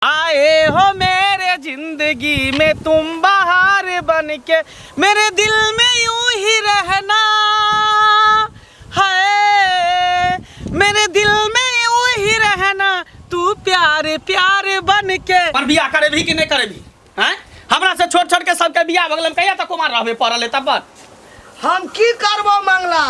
आए हो मेरे जिंदगी में तुम बहार बन के मेरे दिल में यूं ही रहना है, मेरे दिल में यूं ही रहना तू प्यार प्यार बन के। पर बियाह करे भी कि नहीं करे भी हैं? हमरा से छोट छोट के सबके बियाह भऽ गेल, हम कहिया तक कुमार रहबे पड़ल तब पर? हम की करबो मंगला,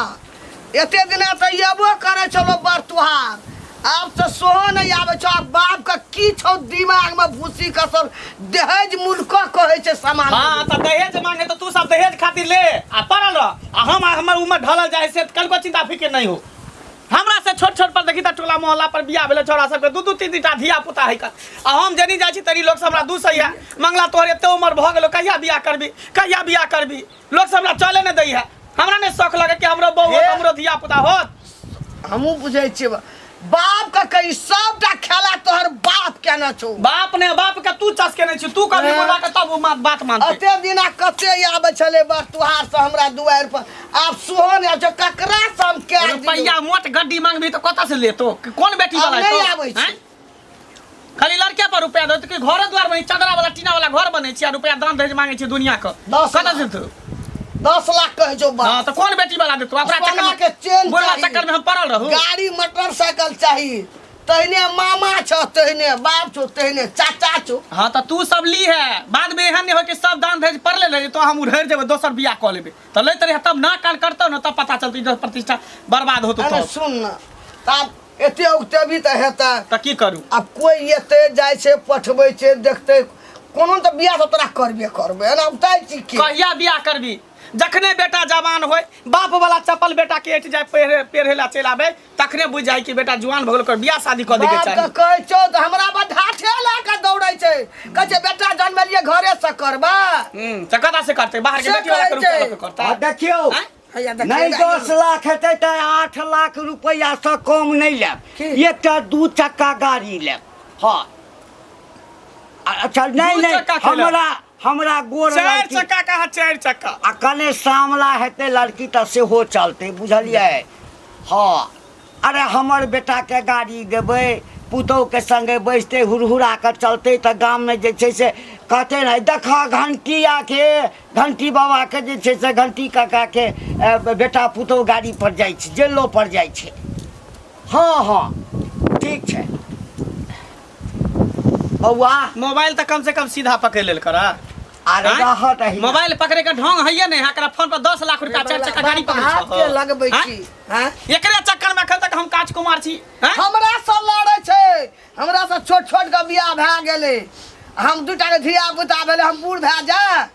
एते दिना तऽ अयबो करै छलो बर तुहार, आब तऽ सोहो नहि आबै छौ। आब बाप के की छौ दिमाग में भूसी कसल, दहेज मुल्क कहै छै सामान। हाँ तऽ दहेज मांगे तऽ तू सब दहेज खातिर ले आ पड़ल रह, आ हम हमर उम्र ढलल जाय से कनको चिंता फिक्र नहीं हो। हमरा से छोट छोट पर देखी तऽ टोला मोहल्ला पर बियाह भेलै छौड़ा सबके दू दू तीन तीन टा धिया पुता है कल, आ हम जनी जाइ छी तनी लोग सब हमरा दूसैया, मंगला तोहर एते उम्र भऽ गेलो कहिया बियाह करबी, कहिया बियाह करबी। लोग सब हमरा चले नहीं दै है, हमरा नहीं शौक लगे कि हमरो बहू होत, हमरो धिया पुता होत। हमहूँ बुझै छियै बाप के कही सबटा खेला तोहर बाप केने छौ। बाप ने बाप के तू चस केने छी, तू कभी बोला के तब उ बात मानते। अते दिना कते आबै छलै बर तुहार से हमरा दुआरि पर, आब सोहो नहि आबै छै, ककरा से हम कए दियौ? रुपैया मोट गड्डी मांगबी तऽ कतऽ से लेतो? कोन बेटी आब वाला नहि हेतौ? आबै छै। आँय? खाली लड़के पर रुपया दो कि घरो द्वार बनै, चदरा वाला टीना वाला घर बनै छै आ रुपया दान दहेज मांगे छै दुनिया के। दस कतऽ लाख। से देतौ? 10 लाख कहै छौ बाप। हाँ, तऽ कोन बेटी वाला देतौ? ओकरा चक्कर सोना में के चेन बुढ़वा चाही। चक्कर में हम पड़ल रहू। गाड़ी मोटरसाइकिल चाही, तहने मामा छौ, तहने बाप छौ, तहने चाचा छौ। हाँ तऽ तू सब ली है, बाद में एहन नहीं हो कि सब दान दहेज पड़ले रहे तो हम उधर जेबै दोसर बियाह कऽ लेबै। तऽ लैत रहे तब ना कान करतौ ने तब पता चलतौ इज्जत प्रतिष्ठा बर्बाद होतौ। अरे तब। सुन ना, तब एते उगतेबी तऽ हेतै। तऽ की करू? आब कोइ एते जाइ छै पठबै छै देखतै, कोनो तऽ बियाह तऽ तोरा करबे करबै, एना उगताइ छी के? कहिया बियाह करबी? जखने बेटा जवान होय, बाप वाला चप्पल बेटा के ऐठ जाय पेरे पेरे ला चलि आबै, तखने बुझि जाय कि बेटा जुआन भऽ गेल, ओकर बियाह शादी कऽ दैके बाप के चाही। कहै छौ तऽ हमरा बधाठे लए कऽ दौड़ै छै, कहै छै बेटा जन्मेलियै घरे से करबै। तऽ कतऽ से करतै? बाहर के से बेटी वाला के कहै रुपया छै। लऽ कऽ करतै? आ देखियौ, आँय? हैया देखियौ, नहि हैया 10 लाख हेतै तऽ 8 लाख रुपैआसँ कम नहि लेब। की? एकटा 2 चक्का गाड़ी लेब। हँ। अच्छा, नहि, दू नहि, चक्का खेलक। हमरा गोर 4 लड़की चक्का कहाँ? 4 चक्का। आ कने सामला हेतै लड़की तऽ सेहो चलतै, बुझलियै? हँ। अरे हमर बेटाके गाड़ी देबै, पुतोहके संगे बैसतै, हुरहुरा कऽ चलतै तऽ गाममे जे छै से कहतै ने, देखऽ घंटियाके, घंटी बाबाके जे छै से घंटी काकाके, बेटा पुतोह गाड़ी पर जाइ छै, जेलो पर जाइ छै। हँ, हँ, ठीक छै बौआ। मोबाइल तऽ कम से कम सीधा पकड़ि लेल करऽ। अरे आँय? रहत अहिना। मोबाइल पकड़े के ढंग हइये नहि, एकरा फोन पर 10 लाख रुपया 4 चक्का गाड़ी पकड़ै हाथ छौ। के लगबै आँय? छी, आँय? एकरे चक्कर में एखन तक हम काज कुमार छी, आँय? हमरा से लड़ै छै, हमरा से छोट छोट के बियाह भए गेलै, हम दूटा के धिया पुता भेलै, हम बूढ़ भए जाय।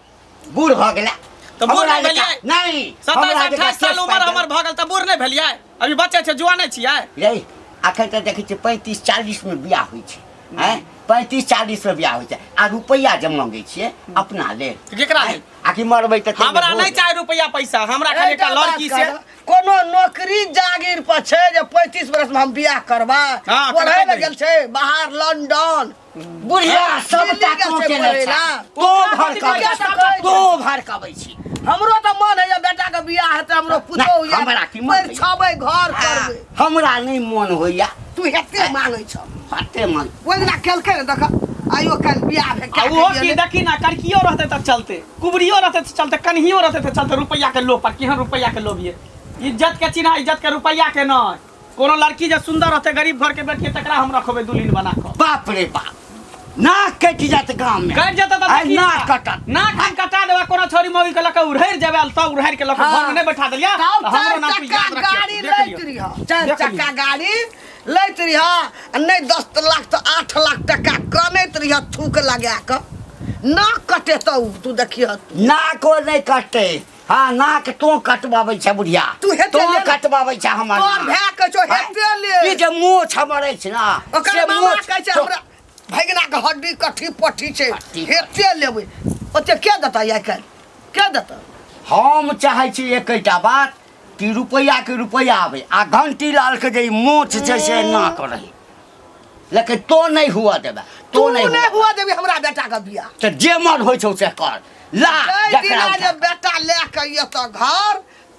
बूढ़ भऽ गेलै। तऽ बूढ़ हमरा नहि जकाँ- भेलियै? नहि, 27 हमरा जकाँ 28 साल केश उमर पाकि हमर भऽ गेल तऽ बूढ़ नहि भेलियै? अभी बच्चे छै, जुआने छियै। रे, अखन तऽ देखै छियै 35-40 मे बियाह होइ छै, आँय? 35-40 मे बियाह होइ छै आ रुपैआ जे मांगै छियै अपना लेल। तऽ केकरा लेल? आकि मरबै तऽ ताहिमे हमरा भोज। नहि चाही रुपैआ पैसा, हमरा खाली एकटा एकटा बात लड़की से। कहब, कोनो नौकरी जागीर पर छै जे 35 बरस में हम बियाह करबै? हाँ, पढ़ै करबै लए नहि। गेल छै बाहर लंदन। बुढ़िया हाँ, सबटा दिल्ली गेल तों छै केने पढ़ै छह। ला। तों भड़कबै कथी छी। कहै छै? तों भड़कबै छी। हमरो तऽ मन होइया बेटा के बियाह हेतै, हमरो पुतोहु नहि, या हमरा की मन होइया? छबै घर हाँ, करबै। हमरा नहि मन होइया। तू एते मांगै छह। एते मांग। ओहि दिना केलकै ने देख, आइयो काल्हि बियाह भेल, आ ओहो की देखी ना, कड़कियो रहतै तऽ चलतै, कुबरियो रहतै तऽ चलतै, कन्हियो रहतै तऽ चलतै, रुपैआ के लोभ पर। केहन रुपैआ के लोभ ये? इज्जत के चिन्हा इज्जत के रुपैआ के नहि। कोनो लड़की जे सुंदर रहतै, गरीब घर के बेटी, तकरा हम रखबै दुल्हन बना कऽ। बाप रे बाप, नाक कटि जायत गाम में। कटि जेतै तऽ आइ देखी नाक ना। कटत। नाक हम कटा देबै, कोनो छोरी मौगी के लऽ कऽ उड़ैर जेबै, तब उड़ैर के लऽ कऽ हाँ। घर में नहि बैठा देलियै, तब तऽ हमरो चारि नाम तू चक्का याद रखियै। गाड़ी देख लैत लियौ। रहिह, 4 देख चक्का लियौ। गाड़ी लैत रहिह, आ नहि 10 लाख तऽ 8 लाख टका कनैत रहिह थूक लगा कऽ। नाक कटेतौ तू देखिह तू। नाको नहि कटतै। हाँ, नाक तों कटबाबै छै बुढ़िया। तू हेते तों ले ना। कटबाबै छै हमर तोर नाक। भाय कहै छौ हेते ले। ई जे मोछ हमर अछि ना, ओकर से मामा मोछ कहै छै हमरा भगिना के हड्डी कट्ठी पट्ठी छै, कट्ठी। हेते लेबै। ओते के देतै आइ काल्हि? के देतै? हम चाहै छी एकेटा बात कि रुपैआ के रुपैआ आबै आ घंटी लाल के जे ई मोछ छै से नाक रही, लेकिन तो नहीं हुआ देबे, तो तू नहीं नहीं हुआ हुआ देबी हमरा बेटा के बियाह। तऽ जे मन होइ छौ से कर ला। जै जकरा दिना उठा जे बेटा लए के एतऽ घर,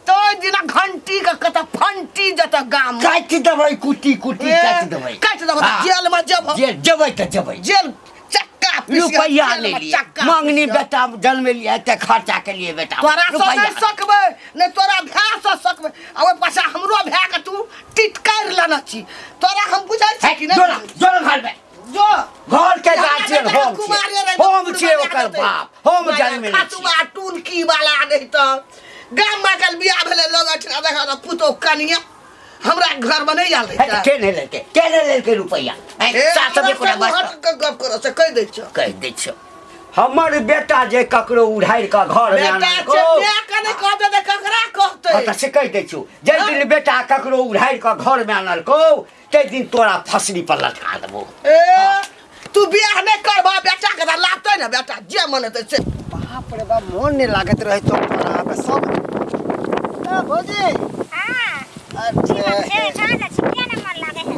तै दिना घंटी के कतऽ फंटी जतऽ गाम में। काटि देबै, कुटी कुटी ए, काटि देबै। काटि देबै, हाँ। जेल में जेबह। जे जेबै तऽ जेबै। जेल पीसियह, रुपैआ तेल नहि में लिए चक्का मंगनी पीसियह। बेटा जन्मेलियै एते खर्चा के लिए बेटा तोरा से रुपैआ नहि सकबै नहि तोरा भाय से सकबै आ ओहि पाछा हमरो भाय के तू टिटकारि लेने छी तोरा हम बुझै छी कि जो नहि जो घर में जो घर के गार्जियन हम छियै हम छियै ओकर बाप हम जन्मेने छियै खतुआ टुनकी वाला नहि तऽ गाम में कल बियाह भेलै लोग अठिना देखा तऽ पुतोह कनिया हमरा घर में नहि आयल हे, रहै के नहि लेलकै के नहि लेलकै रुपैआ हैं, सात सए कोना बचतौ के गप करऽ से कहि दै छियौ कहि दै छियौ हमर बेटा जे ककरो उधारि कऽ घर मे बेटा आनलकौ छै माय के नहि कहतै तऽ ककरा कहतै हँ, तऽ से कहि दै छियौ जाहि दिन बेटा ककरो उधारि कऽ घर मे आनलकौ ताहि दिन तोरा फसरी पर लटका देबौ ए तू बियाह नहि करबह बेटा के तऽ लागतै ने बेटा जे मन हेतै से बाप रे बाप मोन नहि लागैत रहै चौक पर अहाँके सब ए भौजी हाँ, अच्छा की बात छै? कहाँ जाइ छी? किया नहि मन लागै है?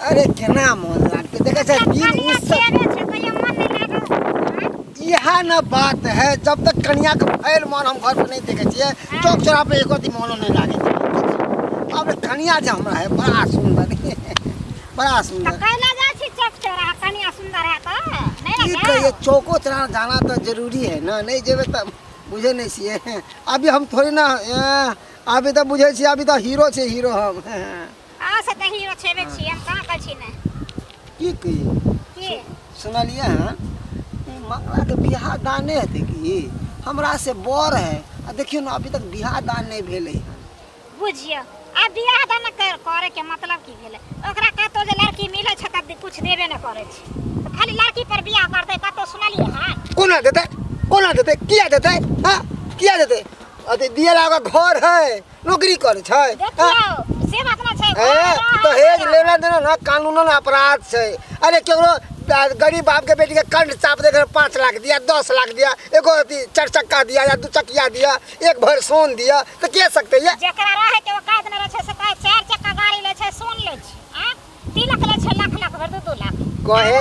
अरे केना मोन लागतै देखै छै दिन कनिया उस छेबे छै, तैयो मन नहि लागल। हाँ? इएह न बात है जब तक कनिया के फैल मन हम घर पर नहीं देखे छियै चौक चौराहा पे एको दिन मोनो नहीं लागे छै अब कनिया जे हमरा है बड़ा सुंदर बड़ा तऽ सुंदर कैला जाइ छी चौक चौराहा? कनिया सुंदर है तऽ नहि की ने कहिए जाउ? चौको चौराहा जाना तो जरूरी है ना नहीं जेबे तऽ बुझे नहीं छियै अभी हम थोड़ी ना अभी तऽ बुझे छियै अभी तऽ हीरो छै हीरो हम अहाँ से तऽ हीरो छेबे छी, हम कहाँ कहै छी नहि। की कहिए की? सुनलियै हँ ई मंगला के बियाह दान नहि हेतै की हमरा से बड़ है आ देखियौ ने अभी तक बियाह दान नहि भेलै हन बुझियौ आ बियाह दान कर करे के मतलब की भेलै ओकरा कतौ जे लड़की मिलै छै तऽ कुछ देबे नहि करै छै तऽ खाली लड़की पर बियाह करतै कतौ सुनलियै हँ कोना देतै कोना देतै किया देतै हँ किया देतै अथी दिए ला ओकर घर है नौकरी करै छै हँ? देखियौ से बात नहि छै ए घर दहेज रहै लेना देना ना कानूनन अपराध छै अरे केकरो गरीब बाप के बेटी के कंठ चाप दे 5 लाख दिया 10 लाख दिया एगो अथी चार चक्का दिया या दू चकिया दिया एक भर सोन दिया तो के सकते ये जेकरा रहै के औकात नहि रहै छै से कहै चारि चक्का गाड़ी लै छै सोन लै छै आ तिलक लै छै लाख लाख भर दू दू लाख कहे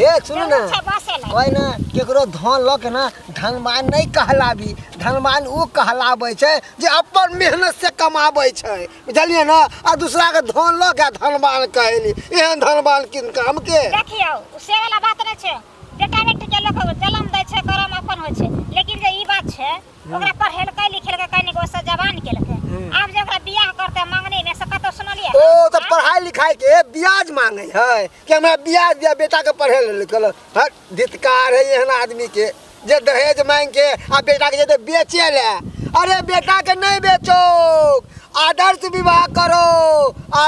ए सुनू ना छै बसे लै कहे ना केकरो धन लऽ के ना धनवान नहीं कहलाबी धनवान ओ कहलाबै छै जे अपन मेहनत से कमाबै छै बुझलियै ना आ दूसरा के धन लऽ के धनवान कहली एहन धनवान किन काम के देखियौ से वाला बात नहि छै बेटा बेटी के लोक जन्म दै छै करम अपन होइ छै लेकिन जे ई बात छै ओकरा पढ़ेलकै लिखेलकै कनिक ओहिसँ जवान केलकै आब जे ओकरा बियाह करतै मंगनी मे से कतौ सुनलियै ओ तऽ पढ़ाई लिखाई के ब्याज मांगे है कि हमरा ब्याज दिया बेटा के पढ़े ले लिखल हट धित्कार है एहन आदमी के जे दहेज मांग के आ बेटा के जेते बेचे ले अरे बेटा के नहीं बेचो आदर्श विवाह करो आ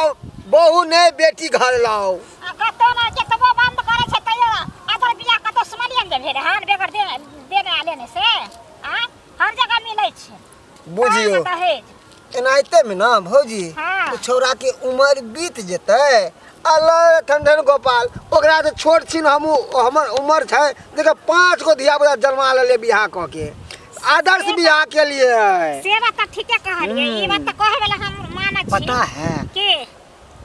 बहू नहीं बेटी घर लाओ आ कतौ ने केतबो बंद करै छै तैयो अदर बियाह कतौ सुनलियै ने जे भेल हन बेगर देने आ लेने से आ हर जगह मिलै छै बुझियौ दहेज एनाहिते में ना भौजी हाँ। ओ छौड़ा के उम्र बीत जेतै अल्लाह ठंडन गोपाल ओकरा से छोट छिन हम हमर उम्र छै देख पाँच गो धिया पुता जन्मा लेले बियाह कऽ के आदर्श बियाह के लिए है से बात तऽ ठीके कहलियै ई बात तऽ कहै वाला हम मानै छी पता है के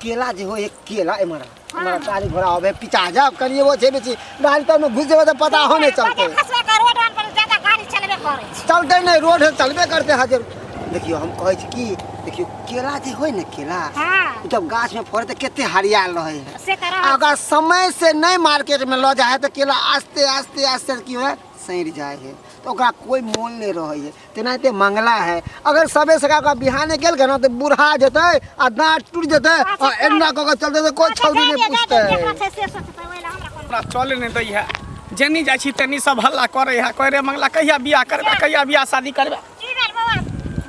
केला जे हो एक केला एमहर एमहर गाड़ी घोड़ा आबे पिचा जाब कनिए वो छै बेसी गाड़ी तर में घुस जेबै तऽ पता हो नहीं चलते खसबा के रोड पर ज्यादा गाड़ी चलबे करै छै चलते नहीं रोड है चलबे करते हाजिर देखियो हम कहै छी की देखियो केला जे होय ने केला हाँ जब गाछ में फड़े तऽ कते हरियाल रहै है से तऽ आ रहै अगर समय से नहीं मार्केट में लऽ जाइ है तऽ केला आस्ते आस्ते आस्ते की है सड़ि जाइ है तऽ ओकरा कोइ मोल नहि रहै है तेनाहिते मंगला है अगर सबे सका ओकरा बिहाने गेल ना तऽ बूढ़ा जेतै आ दाँत टूटि जेतै आ एना कऽ के चलतै तऽ कोइ छौड़ी नहि पुछतै जेकरा छै से सोचतै ओहि लए हमरा कोनो हमरा चले नहि दै है जेनी जाइ छी तेनी सब हल्ला करै है कहै रे मंगला कहिया बियाह करबै कहिया बियाह शादी करबै की भेल बौआ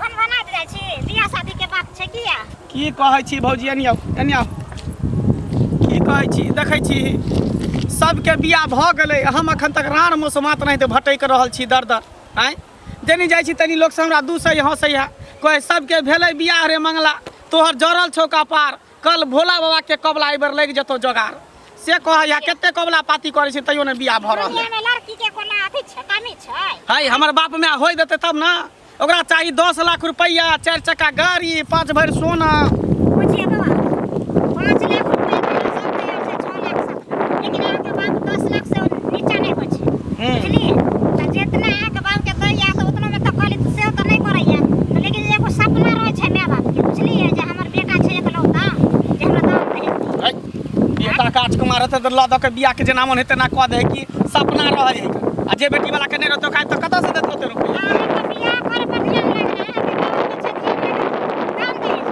भनभनाइत जाइ छी बियाह शादी के बात छै किया की कहै छी भौजी एनी आउ एनी आउ की कहै छी देखै छी सबके बियाह भऽ गेलै हम अखन तक राण मौसमात नहि तऽ भटकि रहल छी दर दर आँय जेनी जाइ छी तनी लोकसँ हमरा दूसै हँसै है कहै सबके भेलै बियाह रे मंगला तोहर जरल छौ कपार कल भोला बाबाके कबला एहि बेर लागि जेतौ जोगार से कहै है कते कबला पाती करै छी तैयो नहि बियाह भऽ रहल है दुनिया में लड़की के कोनो अथी छै कमी छै है हमर बाप माय होइ देतै तब ने ओकरा चाही 10 लाख रुपैआ चारि चक्का गाड़ी 5 भरि सोना बुझिए बाबा 5 लाख रुपया देला सब तैयार छै 6 लाख 7 लाख लेकिन अहाँके बाप 10 लाख से नीचा नहि होइ छै बुझलियै तऽ जितना अहाँके बाप के दैया तऽ उतना में तऽ कहली तऽ सेहो तऽ नहि करैया तऽ लेकिन एगो सपना रहै छै माय बाप के बुझलियै जे हमर बेटा छै एकलौता जे हमरा दाम दहेज है, बेटा काज कुमार देतै तऽ लऽ दऽ के बियाह के जेना मन हेतै तेना कऽ दै कि सपना रहै है आ जे बेटी वाला के नहि रहतै ओकरा तऽ कतऽ से देतै ओते रुपैआ। अहाँके बियाह करे पर ध्यान लागल, अहाँके बाबूके छै ध्यान लागल दाम दहेज।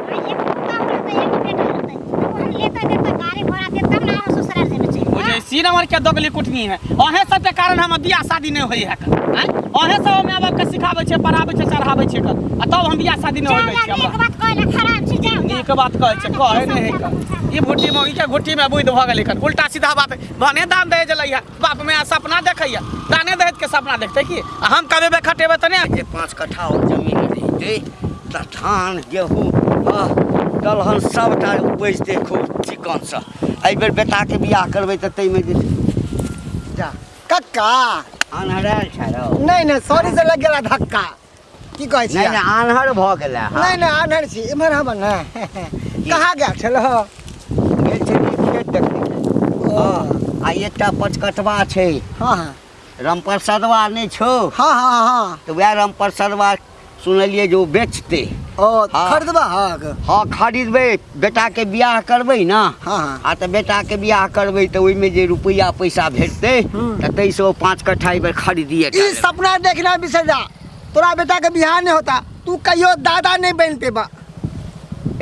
आ एगो पुतहु रहतै, एगो बेटा रहतै, तऽ ओहन लेतै देतै, गाड़ी घोड़ा देत तब ने अहाँ ससुराल जेबै चलि। ओ जे सी नंबर के दोगली कुटनी है, अहें सबके कारण हमर बियाह शादी नहि होइ है आँय। अहें सब माय बाप के सिखाबै छै, पढ़ाबै छै, चढ़ाबै छै आ तब हम बियाह शादी नहि होइ दै जाउ, छियै। नीक हमरा बात कहै लए खराब छी, जाउ, जाउ। नीक बात कहै छै, कहै नहि है कऽ। ई भुट्टी में ई के घुट्टी में बुद्धि भऽ गेलै कन उल्टा सीधा बात भने दान दहेज लैया, बाप में सपना देखैया, दाने दहेज के सपना देखतै की? आ हम कमेबै खटेबै तऽ नहि। जे 5 कट्ठा और जमीन रहितै तऽ धान गेहूँ दलहन सबटा उपजतै खूब चिकनसँ। एहिबेर बेटाके बियाह करबै तऽ ताहिमे जे जा कक्का आन्हरायल छै रौ। नहि नहि, सॉरी से लग गेला धक्का। की कहै छी? नहि नहि, आन्हर भऽ गेलै। नहि नहि, आन्हर छी इम्हर हम ने। कहाँ गेल छलहो? गेल छलियै खेत देखै। हँ, आ एकटा पचकटवा छै। हाँ हाँ। रामप्रसादवा नहि छौ? हाँ हाँ हाँ। तऽ वएह रामप्रसादवा सुनलियै जे ओ बेचतै। ओ हाँ। खरीदबा हक? हाँ खरीदबै, बेटाके बियाह करबै ने। हाँ हाँ। आ तऽ बेटाके बियाह करबै तऽ ओहिमे जे रुपैआ पैसा भेटतै तऽ ताहिसँ ओ 5 कट्ठा एहि बेर खरीदिए। ई सपना देखना बिसरि जा, तोरा बेटाके बियाह नहि होता, तू कहियो दादा नहि बनि पेबा।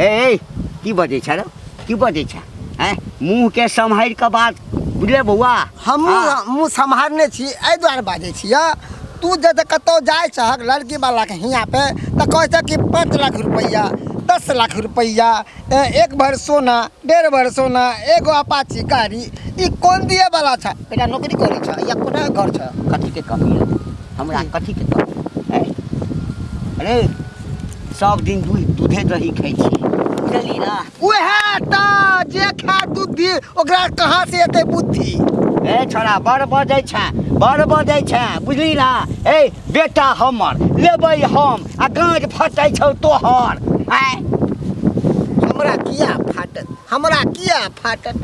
ए की बजै छै रौ, की बजै छै? आँय, मुँहके सम्हारि कऽ बात, बुझले बौआ? हमहूँ मुँह सम्हारने छी, एहि दुआरे बाजै छियै। तू जब कतहु जाइ छहक लड़की वालाके हियाँ पे तऽ कहै छै कि 5 लाख रुपैआ, 10 लाख रुपैआ, 1 भर सोना, 1.5 भर सोना, एगो अपाची गाड़ी, ई कोन दिए वाला छै? बेटा नौकरी करै छ या कोना घर छ? कथीके कमी है हमरा? कथीके कमी? अरे सब दिन दूधे दही खाइ छी, बुझली ना? उएह तऽ जे खा दूध ओकरा कहाँ से एतै बुद्धि? ए छोड़ा, बड़ बजै छै, बड़ बजै छै, बुझली ना? ए बेटा हमर लेबै हम आ गाँज फटै छौ तोहर। आँय हमरा किया फाटत? हमरा किया फाटत?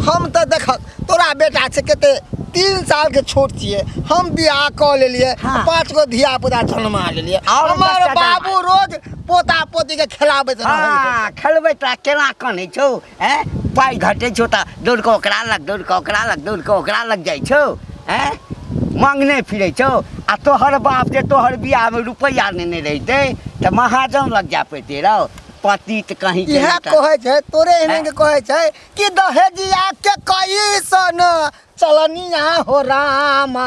हम तऽ देखक तोरा बेटा छै कते 3 साल के छोट छियै, हम बियाह कऽ लेलियै। हाँ। 5 गो धिया पुता जन्मा लेलियै। आओर हमर बच्चा बाबू रोज पोता पोती के खेलाबैत रहै। हाँ, खेलबै तऽ केना कनै छौ? ऐं, पाइ घटै छौ तऽ दौड़ कऽ ओकरा लग, दौड़ कऽ ओकरा लग, दौड़ कऽ ओकरा लग जाइ छौ। ऐं, मांगने फिरै छौ। आ तोहर बाप जे तोहर बियाहमे रुपैआ नेने रहितै तऽ महाजन लग जाय पड़ितै रौ, पतित कहीं के। इएह नहि कहै छै तोरे एहन के कहै छै कि दहेजिया के कैसन चलनिया हो रामा,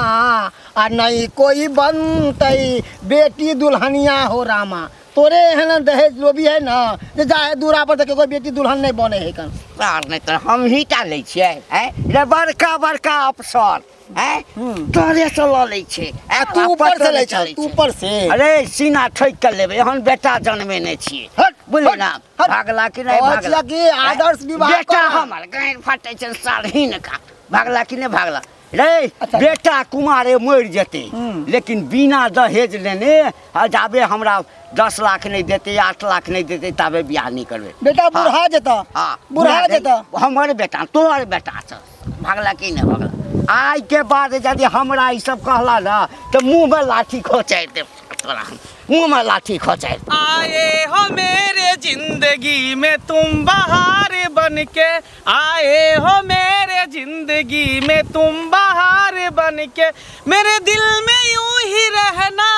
आ नहीं कोई बनतै बेटी दुल्हनिया हो रामा। तोरे एहन दहेज लोभी है ना जे जाए दूरा पर तऽ कोई बेटी दुल्हन नहीं बने है कन। आर नहि तऽ हमही टा लै छियै? ऐं रे बड़का बड़का अफसर ऐं तोरे से लऽ लै छै। आ तू ऊपर से लै छ? तू ऊपर से? अरे सीना ठोकि कऽ लेबै, एहन बेटा जनमे नहि छियै। हट, बुझली हट, ना? हट। भागला कि नहि कहै भागला? छियै कि आदर्श विवाह बेटा कर। हमर गाँड़ फटै छै सालहीन का। भागला कि नहि भागला रे? अच्छा। बेटा कुमारे मरि जेतै, लेकिन बिना दहेज लेने आ जाबे हमरा 10 लाख नहि देतै, 8 लाख नहि देतै, ताबे बियाह नहि करबै। बेटा बुढ़ा जेता। हाँ, बुढ़ा जेता। हमर बेटा तोहर बेटा छ। भागला कि नहि भागला? आइ के बाद यदि हमरा ई सब कहला ना तऽ मुँहमे लाठी खोचारि देब तोरा, हम मुँहमे लाठी खोचारि देब। आए हो मेरे जिंदगी में तुम बहार बन के, आए हो मेरे जिंदगी में तुम बहार बन के, मेरे दिल में यूं ही रहना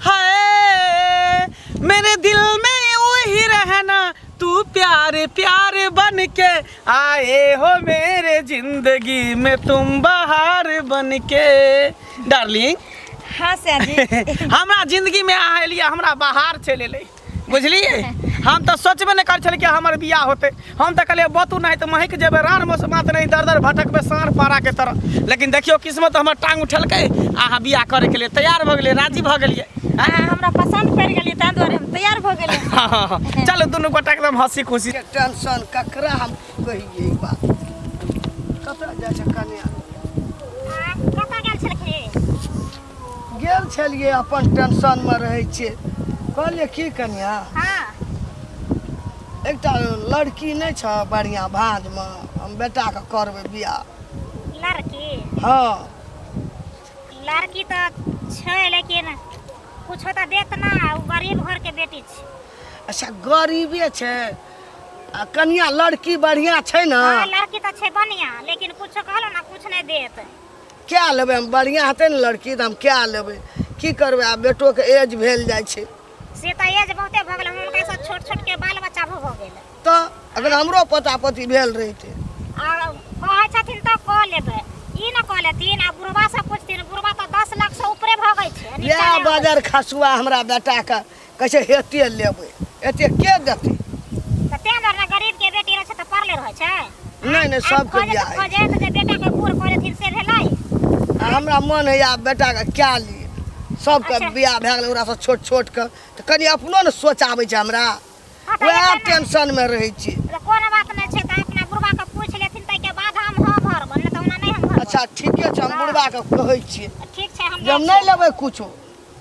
है, मेरे दिल में यूं ही रहना, तू प्यार प्यार बन के आए हो मेरे जिंदगी में तुम बहार बन के। डार्लिंग। हाँ सर जी। हमरा जिंदगी में अहाँ एलियै, हमरा बाहर चलि एलै, बुझलियै? हम तऽ सोचबे नहि करै छलियै कि हमर बियाह होतै। हम तऽ कहलियै बतू नहि तऽ महकि जेबै, रान मौस मात नहीं दर दर भटकबै साँढ़ पारा के तरह। लेकिन देखियौ किस्मत हमर टांग उठेलकै, अहाँ बियाह करैके लिए तैयार भऽ गेलियै, राजी भऽ गेलियै। अहाँ हमरा पसन्द पड़ि गेलियै, ताहि दुआरे हम तैयार भऽ गेलियै। हँ, चलू दुनू गोटा एकदम हँसी खुशी। के टेंशन ककरा हम कहियै ई बात? कतऽ जाइ छै कन्या? आ, कतऽ गेल छलखिन? गेल छलियै, अपन टेंशनमे रहै छियै। कहलियै की कन्या? हाँ। एकटा लड़की नहि छ बढ़िआँ भाँजमे? हम बेटाके करबै बियाह। लड़की? हँ। लड़की तऽ छै, लेकिन कुछो तऽ देत ना। ओ गरीब घरके बेटी छै। अच्छा, गरीबे छै। आ कनिया लड़की बढ़िया छै ने? हाँ, लड़की तऽ छै बढ़िया, लेकिन कुछो कहलो ना कुछ नहीं देत। क्या लेबै हम? बढ़िया हेतै ने लड़की तऽ हम क्या लेबै, की करबै? आब बेटोके एज भेल जाइ छै। से तऽ एज बहुते भऽ गेल, हुनका से छोट छोट के बाल बच्चा भऽ गेल। तऽ अगर हमरो पोता पोती भेल रहितै। आ कहै छथिन तऽ कऽ लेबै, ई न कऽ लेथिन। आ बुढ़बा से पूछथिन, बुढ़बा तऽ 10 लाख से ऊपरे भऽ गेल छै, नीचा इएह नहि होइ। बाजार खसुआ हमरा बेटाके कहै छै हेते लेबै, एते के देतै? तऽ तें दुआरे ने गरीब के बेटी रहै छै तऽ पढ़ले रहै छै। नहि नहि, आब सबके खोजैत बियाह होइ छै। खोजैत जे बेटा के बूढ़ कऽ देथिन से भेलै। आ हमरा मन होइए आब बेटाके कए ली, सबके अच्छा। बियाह भए गेलै ओकरासँ छोट छोटके, तऽ कनि अपनो ने सोच आबै छै हमरा। हँ, तऽ वएह हेतै ने। टेंशनमे रहै छी। तऽ कोनो बात नहि छै, तऽ अपना बुढ़बा के पूछि लेथिन ताहिके बाद हम हँ भरब, नहि तऽ ओना नहि हम भरब। अच्छा ठीके छै, हम हँ। बुढ़बाके कहै छियै। ठीक छै, हम जे हम जाइ नहि छियै। लेबै कुछो,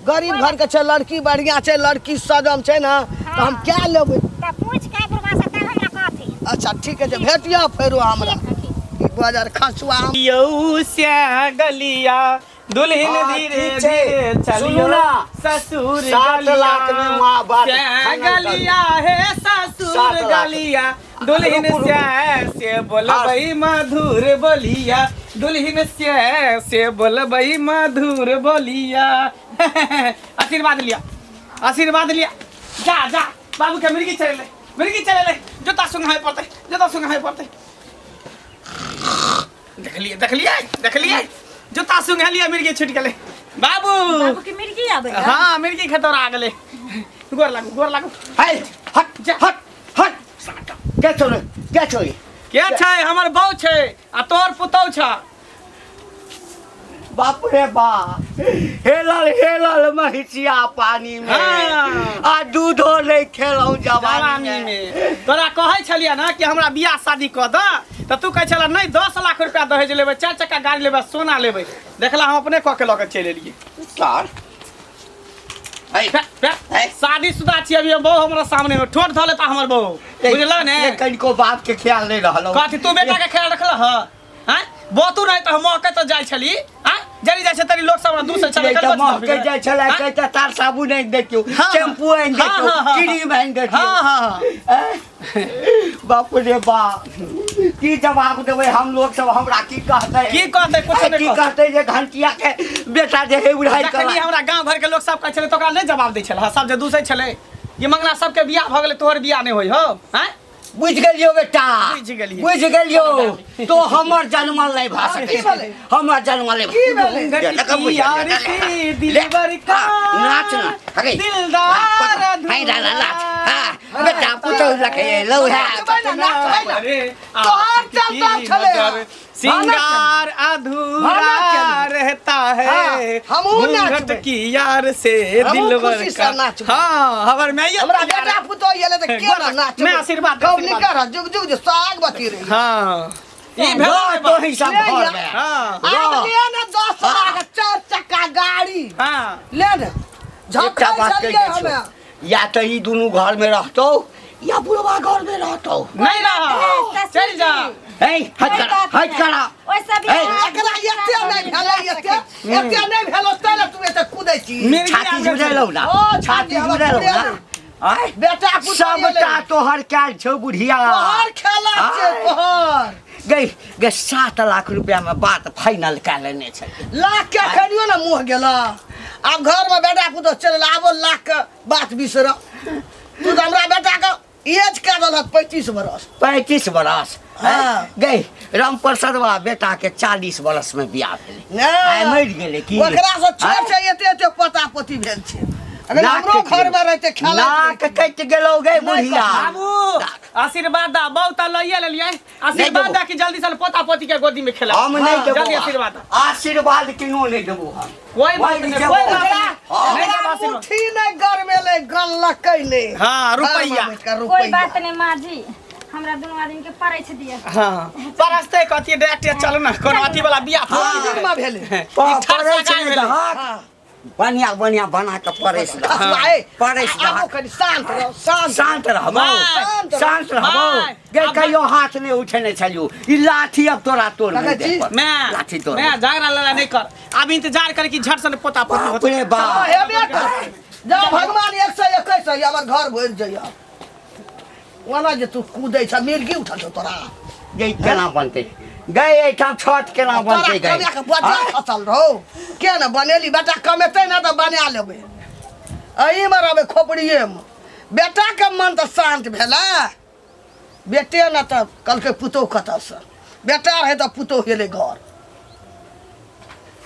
गरीब घरके छै, लड़की बढ़िआँ छै, लड़की सजम छै ने, तऽ हम हँ। क्या लेबै? तऽ पूछि के बुढ़बा से तब हमरा कहथिन। अच्छा ठीक छै, भेटियह फेरो हमरा। ठीक है, ठीक। ई बाजार खसुआ हम यौ श्या गलिया दुल्हन हाँ, धीरे ठीक छै। धीरे सुनू चलियो ना, ससुर 7 गलिया। लाख में माँ बात श्या फाइनल करू। गलिया हे ससुर 7 लाख। गलिया दुल्हन रुकू, रुकू। श्या से बोलबै मधुर बोलिया, दुल्हन श्या से बोलबै मधुर बोलिया। आशीर्वाद लिया, आशीर्वाद लिया। जा जा बाबू के मिर्गी चले ले, मिर्गी चले ले, जूता सुंघाय पड़तै, जूता सुंघाय पड़तै। देखलिए देखलिए देखलिए, जूता सुंघलिए, मिर्गी छूट गेलै। बाबू बाबू के मिर्गी आबै है? हाँ, मिर्गी खतरा आ गेलै। गोर लागू, गोर लागू। हे, हट जा। हट हट, के छौ रे, के छौ ई? के छै? हमर बहू छै आ तोहर पुतहु छ। बाप रे बाप, हेलल हेलल महिसिया पानी में। हाँ। आ दूधो नहीं खेलौ जवानी जवानी में। में तोरा कहै छलियै ना कि हमरा बियाह शादी कऽ दऽ, तऽ तू कहै छला नहि 10 लाख रुपया दहेज लेबै, 4 चक्का गाड़ी लेबै, सोना लेबै। देखला हम अपने कऽ के लऽ के चलि एलियै। सर हे, हे। शादीशुदा छी अभी, बहू हमरा सामने में ठोर धऽ लेता हमर बहू, बुझल ने? ए, कनिको बाप के ख्याल नहीं रहल। कथी तू बेटा के ख्याल रखल ह? हैं बोतू नहीं तऽ हम मौके तऽ जाइ छली, हैं जरी जाइ छै तरी लोक सब हमरा दूसरे छलै। नहीं तऽ महकै जाइ छलै, कहै तऽ तार साबुन आनि देखियौ, हाँ। शैम्पू आनि हाँ, देखियौ, हाँ, हाँ, क्रीम आनि देखियौ। हाँ हाँ हाँ। ऐं? बाप रे बाप, की जवाब देबै हम? लोग सब हमरा की कहतै? की कहतै? कुछो ऐं, नहि की कहतै। कहतै जे घंटिया के बेटा जे हे उड़ाइ जखनी हमरा गांव भर के लोग सब कहै छलै तऽ ओकरा नहि जवाब दै छलै। सब जे दूसै छलै ये मंगला सबके बियाह भऽ गेलै, तोहर बियाह नहि होइ हौ। हैं बुझि गेलियौ बेटा, बुझि गेलियै। बुझि गेलियौ, तो हमर जन्मल नहि भऽ सकै की भेलै? हमर जन्मल नहि की भेलै? देखऽ बुझि यार गेलियौ। से दिलबर का नाच ना हगे दिलदार हाय ला ला नाच। हाँ बेटा पुतहु लखे एलौ है। नाचबै ने, नाचबै ने। अरे तोहार चलता की छलै। नजर, सिंगार अधूरा भाना रहता है, हाँ, हमहूँ घूंघट नाचबै। की यार से हमहूँ दिलबर खुशी से का। नाचबै। हाँ हमर माइयो हमरा बेटा पुतोह एलै तऽ के ना नाचबै? मैं आशीर्वाद दे, कब आशीर्वाद। निकर जुग जुग जे साग बती रही। हाँ ई भेल रह तो ही सब ले घर या। में। हाँ आब ले ने 10 लाख 4 चक्का गाड़ी हाँ ले ने। एकटा झपकल बात कहि छलियै दै छियौ, हमे। या तऽ ई दुनू घर में रहतौ या बुढ़वा घर में रहतौ। नहीं रह, चल जा। हे हट करा, हट करा। ओहिसँ ए, एकरा एते नहि भेलै, एते एते नहि भेलो तै ने तू एते कुदै छी। मिर्गी छाती आबि गेल जुड़ेलौ ना, ओ, छाती छाती जुड़ेलौ ना। जुड़ेलौ। आय बेटा पुतोह सबटा एलै। तोहर कैल छौ बुढ़िया, तोहर खेला छै। आय। तोहर गई गई 7 लाख रुपया में बात फाइनल कए लेने छै। लाख के खनियो ने मुँह गेल। आब घर में बेटा पुतोह चल, आबो लाख के बात बिसर। तू तऽ हमरा बेटा के एज कए देलक 35 बरस। 35 बरस? हाँ। गई रामप्रसादवा बेटा के 40 बरस में बियाह भेलै। नहि। आइ मरि गेलै की? ओकरा से छोट आँय? छै, एते एते पोता पोती भेल छै। अगर नाक हमरो कटि घर गेलौ। में रहते खेला नाक कटि गेलौ गे बुढ़िया। बाबू आशीर्वाद दा, बहुत लइए लेलियै, आशीर्वाद देबो। दा कि जल्दी से पोता पोती के गोदी में खेला। हम नहीं देबो। जल्दी आशीर्वाद दा। आशीर्वाद किनो नहीं देबो हम। कोई बात नहीं नहीं, देबो। कोई बात नहीं। हाँ। नहीं देबो आशीर्वाद। मुट्ठी नहीं गरमेलै, गनलकै नहि। हाँ, रुपैया। घरमे बैठ कऽ कोई रुपैया। बात नहीं माँ जी, हमरा दुनू आदमी के पड़ै छै दिअ। हाँ परस्ते कथी डायरेक्ट चलू ना, कोनो अथी वाला बियाह कोन दिनमे भेलै? ई ठरसा पड़ै छै गाय ने भेलै। दहक। बढ़िया बढ़िया बना के परसि दहक। हसुआ, ए, परसि आबो दहक। कनि शान्त रहो, शान्त। शान्त रहबौ, बाय। शान्त रहबौ। बाय। गे आब कहियो हाथ नहि उठेने छलियौ, ई लाठी अब तोरा तोड़ लगै छी? मैं लाठी तोड़। मैं झगड़ा लड़ाई नहीं कर, अब इंतजार कर कि झट से पोता पोती बाप होते। रे हाँ, बाप, हेबे कर। जाओ भगवान 121 है, हमर घर भरि जाइए। ओना जे तू कूदै छ मिर्गी उठल छौ तोरा। गई केना बनतै गई एहिठाम छठ केना तोरा बनतै गई कमे के बजार खसल रहो के ने बनेली बेटा कमेतै ना तऽ बना लेबै एहिमे रहबै खोपड़िएमे बेटाके मन तऽ शान्त भेलै बेटे ने तऽ कहलकै पुतोहु कतऽसँ बेटा रहै तऽ पुतोहु एलै घर।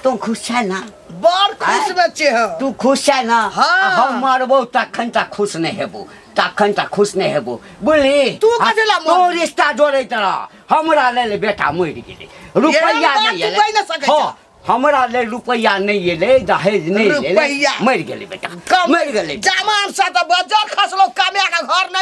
तू खुश छै ना? बड़ खुश में छियै हम। तू खुश छै ना? हाँ। हम मरबो तखन तक खुश नहीं हेबो, तखन तक खुश नहीं हेबो, बुझली? तू कथी ला तू मरबी? रिश्ता जोड़ैत रह, हमरा लेल बेटा मरि गेलै, रुपैआ एहन बात नहीं तू एलै। कहि नहि सकै हाँ, छह। हमरा लेल रुपैआ नहीं एलै, दहेज नहीं एलै, रुपैआ। मरि गेलै बेटा, मरि गेलै। जमान से तऽ बजर खसलो कमे के घर नहीं।